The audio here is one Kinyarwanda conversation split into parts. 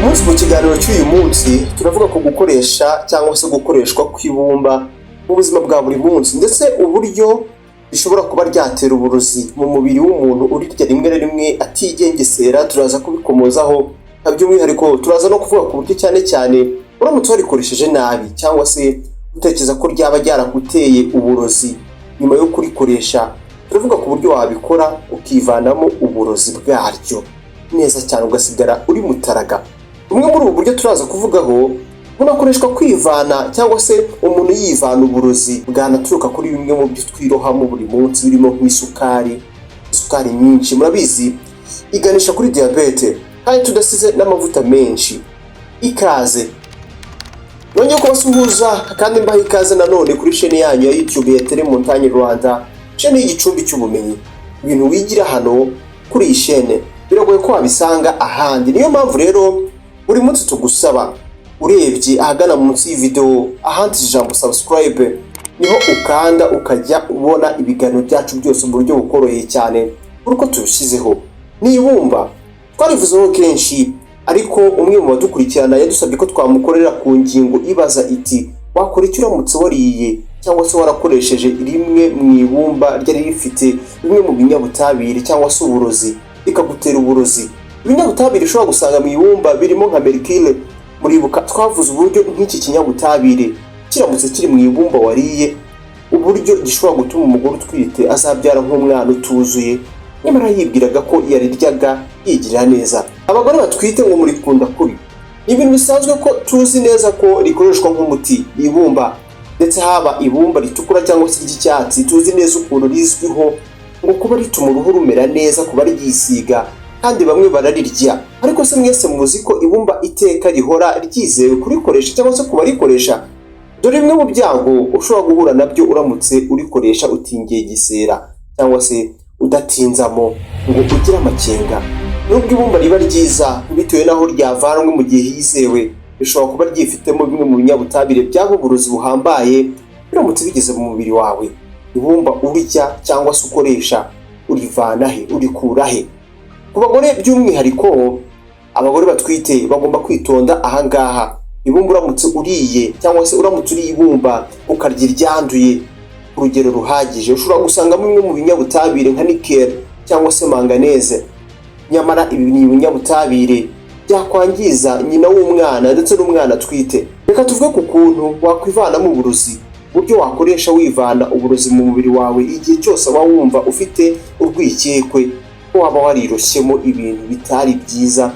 Munsi mu kiganiro cy'uyu munsi turavuga ku gukoresha cyangwa se gukoreshwa kw'ibumba mu buzima bwa buri munsi, ndetse uburyo rishobora kuba ryatera uburozi mu mubiri w'umuntu urirya rimwe na rimwe atigengesera. Turaza kubikomozaho by'umwihariko, turaza no kuvuga ku buryo cyane cyane uramutse warikoresheje nabi cyangwa se utekereza ko ryaba ryarakuteye uburozi nyuma yo kurikoresha, turavuga ku buryo wabikora ukivanamo uburozi bwaryo neza cyane, ugasigara uri mutaraga. Bumwe muri ubu buryo turaza kuvugaho bunakoreshwa kwivana cyangwa se umuntu yivana uburozi bwanaturuka kuri bimwe mu byo twirohamo buri munsi, birimo nk'isukari. Isukari nyinshi murabizi iganisha kuri diyabete, kandi tudasize n'amavuta menshi. Ikaze, nongeye kubasuhuza kandi mbaha ikaze nanone kuri chaîne yanyu ya YouTube ya Telemontagne Rwanda, chaîne y'igicumbi cy'ubumenyi. Ibintu wigira hano kuri iyi chaîne biragoye ko wabisanga ahandi. Niyo mpamvu rero buri munsi tugusaba, urebye ahagana munsi y'ivideo ahanditse ijambo "subscribe", niho ukanda ukajya ubona ibiganiro byacu byose mu buryo bukoroheye cyane buri uko tubishyizeho. Ni ibumba twarivuzeho kenshi, ariko umwe mu badukurikirana yadusabye ko twamukorera ku ngingo ibaza iti: "Wakora icyo uramutse wariye cyangwa se warakoresheje rimwe mu ibumba ryari rifite bimwe mu binyabutabire cyangwa se uburozi, rikagutera uburozi?" Ibinyabutabire ushobora gusanga mu ibumba birimo nka mercure. Muribuka twavuze uburyo nk'iki kinyabutabire kiramutse kiri mu ibumba wariye, uburyo gishobora gutuma umugore utwite azabyara nk'umwana utuzuye, nyamara yibwiraga ko yariryaga yigirira neza. Abagore batwite ngo murikunda kubi. Ni ibintu bisanzwe ko tuzi neza ko rikoreshwa nk'umuti ibumba, ndetse haba ibumba ritukura cyangwa se iry'icyatsi, tuzi neza ukuntu rizwiho ngo kuba rituma uruhu rumera neza ku baryisiga, kandi bamwe bararirya. Ariko se mwese muzi ko ibumba iteka rihora ryizewe kurikoresha cyangwa se ku barikoresha? Dore bimwe mu byago ushobora guhura nabyo uramutse urikoresha utingengesera cyangwa se udatinzamo ngo ugire amakenga. Nubwo ibumba riba ryiza bitewe n'aho ryavanwe, mu gihe hizewe, rishobora kuba ryifitemo bimwe mu binyabutabire byaba uburozi buhambaye biramutse bigeze mu mubiri wawe. Ibumba urya cyangwa se ukoresha urivana he? Urikura he? Ku bagore by'umwihariko, abagore batwite bagomba kwitonda ahangaha. Ibumba uramutse uriye cyangwa se uramutse uriye ibumba ukarya iryanduye ku rugero ruhagije, ushobora gusangamo bimwe mu binyabutabire nka nickel cyangwa se manganese. Nyamara ibi ni ibinyabutabire byakwangiza nyina w'umwana ndetse n'umwana atwite. Reka tuvuge ku kuntu wakwivanamo uburozi, uburyo wakoresha wivana uburozi mu mubiri wawe igihe cyose waba wumva ufite urwikekwe ko waba wariroshyemo ibintu bitari byiza,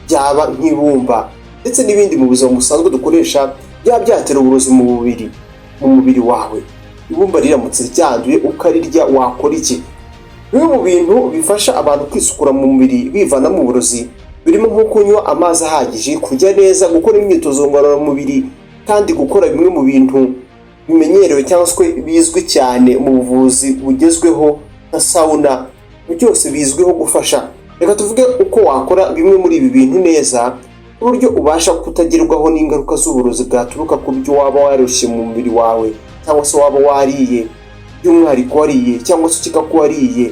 byaba nk'ibumba ndetse n'ibindi mu buzima busanzwe dukoresha byaba byatera uburozi mu mubiri wawe. Ibumba riramutse ryanduye ukarirya, wakora iki? Bimwe mu bintu bifasha abantu kwisukura mu mubiri bivanamo uburozi birimo nko kunywa amazi ahagije, kurya neza, gukora imyitozo ngororamubiri, kandi gukora bimwe mu bintu bimenyerewe cyangwa se bizwi cyane mu buvuzi bugezweho nka sauna, byose bizwiho gufasha. Reka tuvuge uko wakora bimwe muri ibi bintu neza, ku buryo ubasha kutagerwaho n'ingaruka z'uburozi bwaturuka ku byo waba warushye mu mubiri wawe cyangwa se waba wariye, by'umwihariko wariye cyangwa se ukeka ko wariye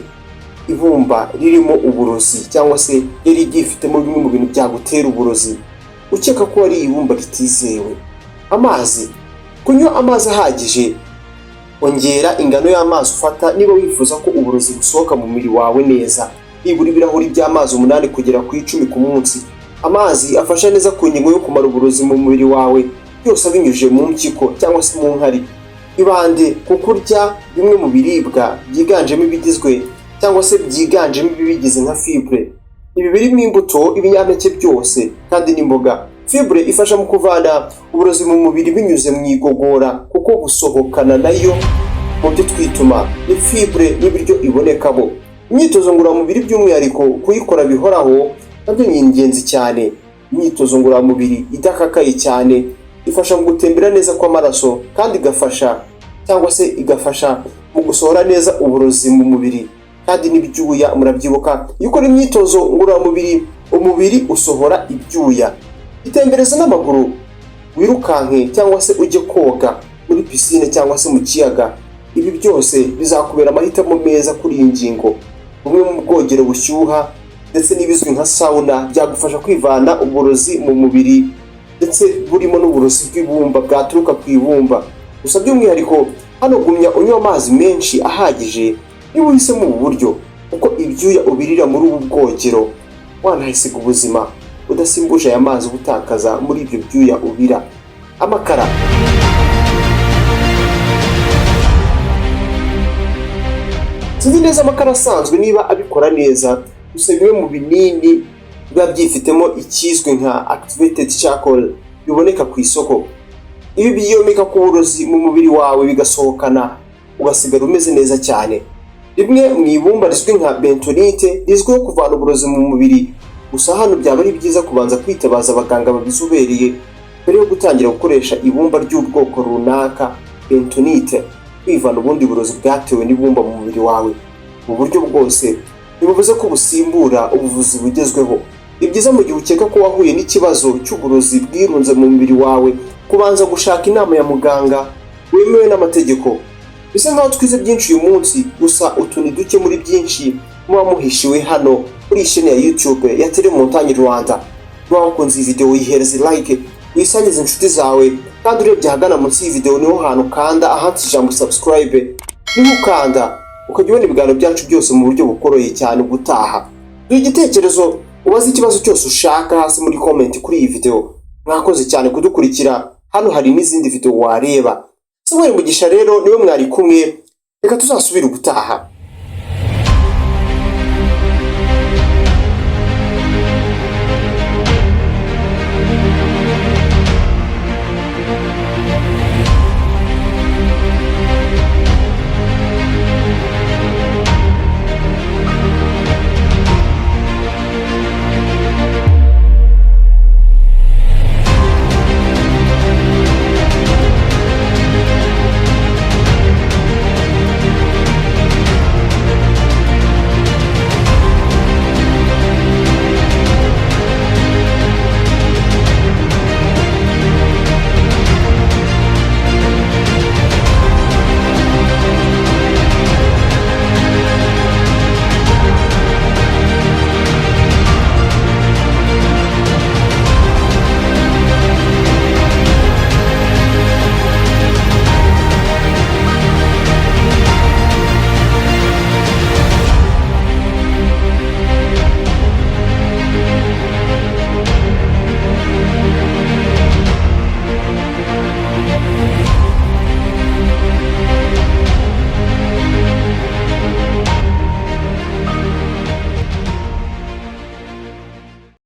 ibumba ririmo uburozi cyangwa se yari ryifitemo bimwe mu bintu byagutera uburozi, ukeka ko wariye ibumba ritizewe. Amazi: kunywa amazi ahagije. Ongera ingano y'amazi ufata niba wifuza ko uburozi busohoka mu mubiri wawe neza, nibura ibirahuri by'amazi 8 kugera ku 10 ku munsi. Amazi afasha neza ku ngingo yo kumara uburozi mu mubiri wawe byose abinyujije mu mpyiko cyangwa se mu nkari. Ibande ku kurya bimwe mu biribwa byiganjemo ibigizwe cyangwa se byiganjemo ibibigize nka fibre. Ibi birimo imbuto, ibinyampeke byose kandi n'imboga. Fibre ifasha mu kuvana uburozi mu mubiri binyuze mu igogora, kuko busohokana nayo mu byo twituma. Ni fibre n'ibiryo ibonekamo. Imyitozo ngororamubiri, by'umwihariko kuyikora bihoraho, nabyo ni ingenzi cyane. Imyitozo ngororamubiri idakakaye cyane ifasha mu gutembera neza kw'amaraso, kandi igafasha cyangwa se igafasha mu gusohora neza uburozi mu mubiri kandi n'ibyuya. Murabyibuka, iyo ukora imyitozo ngororamubiri umubiri usohora ibyuya. Itembereza n'amaguru, wirukanke cyangwa se ujye koga muri pisine cyangwa se mu kiyaga. Ibi byose bizakubera amahitamo meza kuri iyi ngingo. Bumwe mu bwogero bushyuha ndetse n'ibizwi nka sauna byagufasha kwivana uburozi mu mubiri, ndetse burimo n'uburozi bw'ibumba bwaturuka ku ibumba. Gusa by'umwihariko hano gumya unywa amazi menshi ahagije niba uhisemo ubu buryo, kuko ibyuya ubirira muri ubu bwogero wanahisiga ubuzima udasimbuje aya mazi uba utakaza muri ibyo byuya ubira. Amakara. Sinzi neza amakara asanzwe niba abikora neza, gusa bimwe mu binini biba byifitemo ikizwi nka activated charcoal biboneka ku isoko. Ibi byiyomeka ku burozi mu mubiri wawe bigasohokana, ugasigara umeze neza cyane. Rimwe mu ibumba rizwi nka bentonite rizwiho kuvana uburozi mu mubiri, gusa hano byaba ari byiza kubanza kwitabaza abaganga babizobereye mbere yo gutangira gukoresha ibumba ry'ubwoko runaka bentonite, kwivana ubundi burozi bwatewe n'ibumba mu mubiri wawe. Mu buryo bwose ntibuvuze ko busimbura ubuvuzi bugezweho. Ni byiza mu gihe ukeka ko wahuye n'ikibazo cy'uburozi bwirunze mu mubiri wawe kubanza gushaka inama ya muganga wemewe n'amategeko. Bisa nkaho twize byinshi uyu munsi, gusa utu ni duke muri byinshi muba muhishiwe hano kuri iyi chaîne ya YouTube ya Telemontagne Rwanda. Niba wakunze iyi video, yihereze like, wisangize inshuti zawe, kandi urebye ahagana munsi y'iyi video niho hantu ukanda ahanditse ijambo subscribe. Niho ukanda ukajya ubona ibiganiro byacu byose mu buryo bukoroheye cyane. Ubutaha duha igitekerezo, ubaze ikibazo cyose ushaka hasi muri comment kuri iyi video. Mwakoze cyane kudukurikira, hano hari n'izindi video wareba. Samuel Mugisha rero niwe mwari kumwe, reka tuzasubire ubutaha.